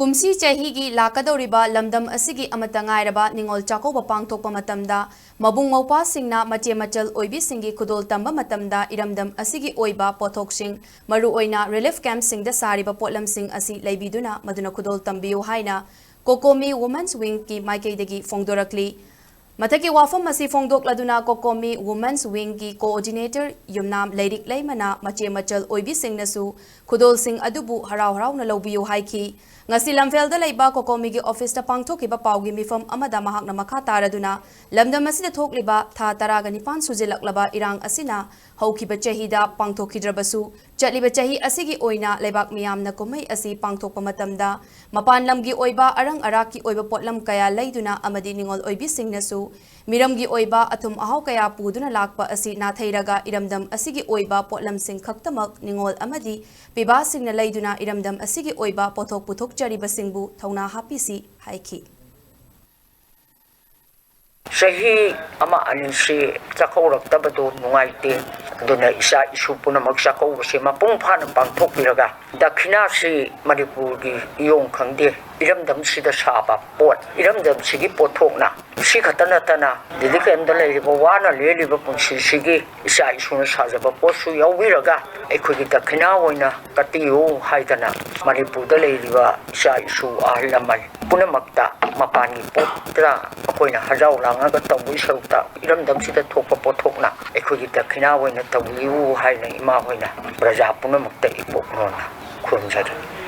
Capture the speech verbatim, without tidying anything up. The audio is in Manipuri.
ꯀꯨꯝꯁꯤ ꯆꯍꯤꯒꯤ ꯂꯥꯛꯀꯗꯧꯔꯤꯕ ꯂꯝꯗꯝ ꯑꯁꯤꯒꯤ ꯑꯃꯠꯇ ꯉꯥꯏꯔꯕ ꯅꯤꯉꯣꯜ ꯆꯥꯛꯀꯧꯕ ꯄꯥꯡꯊꯣꯛꯄ ꯃꯇꯝꯗ, ꯃꯕꯨꯡ ꯃꯧꯄ꯭ꯋꯥꯁꯤꯡꯅ ꯃꯆꯦ ꯃꯆꯜ ꯑꯣꯏꯕꯤꯁꯤꯡꯒꯤ ꯈꯨꯗꯣꯜ ꯇꯝꯕ ꯃꯇꯝꯗ, ꯏꯔꯝꯗꯝ ꯑꯁꯤꯒꯤ ꯑꯣꯏꯕ ꯄꯣꯠꯊꯣꯛꯁꯤꯡ, ꯃꯔꯨꯑꯣꯏꯅ relief campꯁꯤꯡꯗ ꯁꯥꯔꯤꯕ ꯄꯣꯠꯂꯝꯁꯤꯡ ꯑꯁꯤ ꯂꯩꯕꯤꯗꯨꯅ ꯃꯗꯨꯅ ꯈꯨꯗꯣꯜ ꯇꯝꯕꯤꯌꯨ ꯍꯥꯏꯅ COCOMI Women's Wingꯀꯤ ꯃꯥꯏꯀꯩꯗꯒꯤ ꯐꯣꯡꯗꯣꯔꯛꯂꯤ꯫ ꯃꯊꯛꯀꯤ ꯋꯥꯐꯝ ꯑꯁꯤ ꯐꯣꯡꯗꯣꯛꯂꯗꯨꯅ COCOMI Women's Wingꯀꯤ coordinator ꯌꯨꯝꯅꯥꯝ ꯂꯩꯔꯤꯛ ꯂꯩꯃꯅ ꯃꯆꯦ ꯃꯆꯜ ꯑꯣꯏꯕꯤꯁꯤꯡꯅꯁꯨ ꯈꯨꯗꯣꯜꯁꯤꯡ ꯑꯗꯨꯕꯨ ꯍꯔꯥꯎ ꯍꯔꯥꯎꯅ ꯂꯧꯕꯤꯌꯨ ꯍꯥꯏꯈꯤ꯫ ꯉꯁꯤ ꯂꯝꯐꯦꯜꯗ ꯂꯩꯕ COCOMIꯒꯤ officeꯇ ꯄꯥꯡꯊꯣꯛꯈꯤꯕ ꯄꯥꯎꯒꯤ ꯃꯤꯐꯝ ꯑꯃꯗ ꯃꯍꯥꯛꯅ ꯃꯈꯥ ꯇꯥꯔꯗꯨꯅ, ꯂꯝꯗꯝ ꯑꯁꯤꯗ ꯊꯣꯛꯂꯤꯕ ꯊꯥ ꯇꯔꯥꯒ ꯅꯤꯄꯥꯟ ꯁꯨꯖꯤꯜꯂꯛꯂꯕ ꯏꯔꯥꯡ ꯑꯁꯤꯅ ꯍꯧꯈꯤꯕ ꯆꯍꯤꯗ ꯄꯥꯡꯊꯣꯛꯈꯤꯗ꯭ꯔꯕꯁꯨ, ꯆꯠꯂꯤꯕ ꯆꯍꯤ ꯑꯁꯤꯒꯤ ꯑꯣꯏꯅ ꯂꯩꯕꯥꯛ ꯃꯤꯌꯥꯝꯅ ꯀꯨꯝꯍꯩ ꯑꯁꯤ ꯄꯥꯡꯊꯣꯛꯄ ꯃꯇꯝꯗ ꯃꯄꯥꯟ ꯂꯝꯒꯤ ꯑꯣꯏꯕ ꯑꯔꯪ ꯑꯔꯥꯛꯀꯤ ꯑꯣꯏꯕ ꯄꯣꯠꯂꯝ ꯀꯌꯥ ꯂꯩꯗꯨꯅ ꯑꯃꯗꯤ ꯅꯤꯉꯣꯜ ꯑꯣꯏꯕꯤꯁꯤꯡꯅꯁꯨ ꯃꯤꯔꯝꯒꯤ ꯑꯣꯏꯕ ꯑꯊꯨꯝ ꯑꯍꯥꯎ ꯀꯌꯥ ꯄꯨꯗꯨꯅ ꯂꯥꯛꯄ ꯑꯁꯤ ꯅꯥꯊꯩꯔꯒ ꯏꯔꯝꯗꯝ ꯑꯁꯤꯒꯤ ꯑꯣꯏꯕ ꯄꯣꯠꯂꯝꯁꯤꯡ ꯈꯛꯇꯃꯛ ꯅꯤꯉꯣꯜ ꯑꯃꯗꯤ ꯄꯤꯕꯥꯁꯤꯡꯅ ꯂꯩꯗꯨꯅ ꯏꯔꯝꯗꯝ ꯑꯁꯤꯒꯤ ꯑꯣꯏꯕ ꯄꯣꯠꯊꯣꯛ ꯄꯨꯊꯣꯛꯆꯔꯤꯕꯁꯤꯡꯕꯨ ꯊꯧꯅꯥ ꯍꯥꯞꯄꯤꯁꯤ ꯍꯥꯏꯈꯤ꯫ ꯆꯍꯤ ꯑꯃ ꯑꯅꯤꯁꯤ ꯆꯥꯛꯀꯧꯔꯛꯇꯕꯗꯨ ꯅꯨꯡꯉꯥꯏꯇꯦ꯫ ꯑꯗꯨꯅ ꯏꯆꯥ ꯏꯁꯨ ꯄꯨꯝꯅꯃꯛ ꯆꯥꯛꯀꯧꯕꯁꯤ ꯃꯄꯨꯡ ꯐꯥꯅ ꯄꯥꯡꯊꯣꯛꯄꯤꯔꯒ, ꯗꯈꯤꯅꯥꯁꯤ ꯃꯅꯤꯄꯨꯔꯒꯤ ꯏꯌꯣꯡ ꯈꯪꯗꯦ, ꯏꯔꯝꯗꯝꯁꯤꯗ ꯁꯥꯕ ꯄꯣꯠ, ꯏꯔꯝꯗꯝꯁꯤꯒꯤ ꯄꯣꯠꯊꯣꯛꯅ, ꯁꯤ ꯈꯛꯇ ꯅꯠꯇꯅ ꯗꯦꯜꯂꯤ ꯀꯦꯝꯗ ꯂꯩꯔꯤꯕ ꯋꯥꯅ ꯂꯦꯜꯂꯤꯕ ꯄꯨꯟꯁꯤꯁꯤꯒꯤ ꯏꯆꯥ ꯏꯁꯨꯅ ꯁꯥꯖꯕ ꯄꯣꯠꯁꯨ ꯌꯥꯎꯕꯤꯔꯒ, ꯑꯩꯈꯣꯏꯒꯤ ꯗꯈꯤꯅꯥ ꯑꯣꯏꯅ ꯀꯠꯄꯤꯌꯨ ꯍꯥꯏꯗꯅ ꯃꯅꯤꯄꯨꯔꯗ ꯂꯩꯔꯤꯕ ꯏꯆꯥ ꯏꯁꯨ ꯑꯍꯜ ꯂꯃꯟ ꯄꯨꯝꯅꯃꯛꯇ ꯃꯄꯥꯟꯒꯤ ꯄꯣꯠꯇ ꯑꯩꯈꯣꯏꯅ ꯍꯔꯥꯎ ꯂꯥꯡꯉꯒ ꯇꯧꯕꯒꯤ ꯁꯔꯨꯛꯇ ꯏꯔꯝꯗꯝꯁꯤꯗ ꯊꯣꯛꯄ ꯄꯣꯠꯊꯣꯛꯅ ꯑꯩꯈꯣꯏꯒꯤ ꯗꯈꯤꯅꯥ ꯑꯣꯏꯅ ꯇꯧꯕꯤꯌꯨ ꯍꯥꯏꯅ ꯏꯃꯥ ꯍꯣꯏꯅ ꯄ꯭ꯔꯖꯥ ꯄꯨꯝꯅꯃꯛꯇ ꯏꯄꯣꯛ ꯅꯣꯟꯅ ꯈꯨꯔꯨꯝꯖꯔꯤ꯫